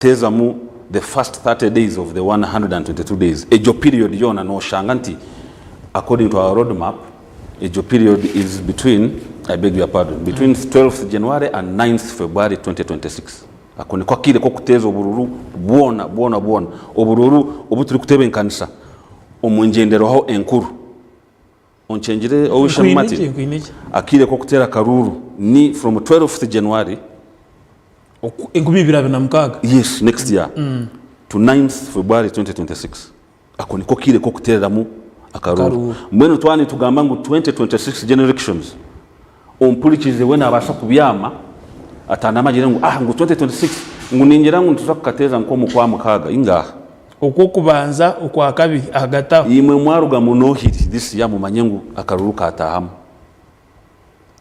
Teezamu the first 30 days of the 122 days, egyo period yoona noshanga nti according to our road map, egyo period is between, I beg your pardon, between 12th January and 9th February 2026. Ako niko akaire k'okuteeza obururu bwona bwona bwona, obururu obu turikutebenkanisa omu ngyenderwaho enkuru. Onkyengire Ow'eishe-emwe Martin, akaire k'okuteera akaruuru ni from 12th January. 2026. Yes, next year to 9th February 2026. Ako niko kaire k'okuteereramu akaruuru. Mbwenu twaba nitugamba ngu 2026 general elections, ompurikize we naabaasa kubyama ataname agire ngu ah ngu 2026 ngu ningira ngu nituza kukateeza nk'omu Kwamukaaga. Ingaha. Okw'okubanza, Okwakabiri, ahagati aho. Imwe mwaruga munohiri this year mumanye ngu akaruru katahamu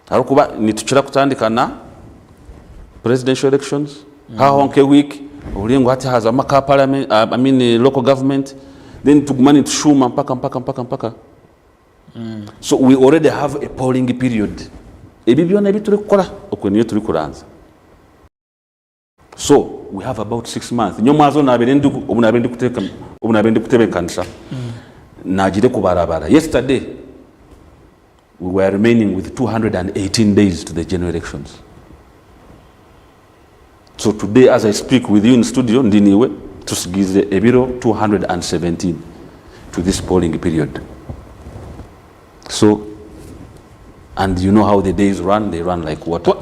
ahabw'okuba nitukira kutandika na presidential elections haahwaho nke week ohurire ngu hati hazamu aka parliament I mean local government then tuguma nitushuuma mpaka mpaka mpaka mpaka so we already have a polling period ebi byona ebi turikukora okwe niyo turikuranza. So we have about 6 months. Nyowe omwazo nabaire ndi obu nabaire ndikuteeka obu nabaire ndikutebeekanisa naagire kubarabara. Yesterday we were remaining with 218 days to the general elections. So today as I speak with you in studio ndi niiwe tusigiize ebiro 217 to this polling period. So and you know how the days run, they run like water.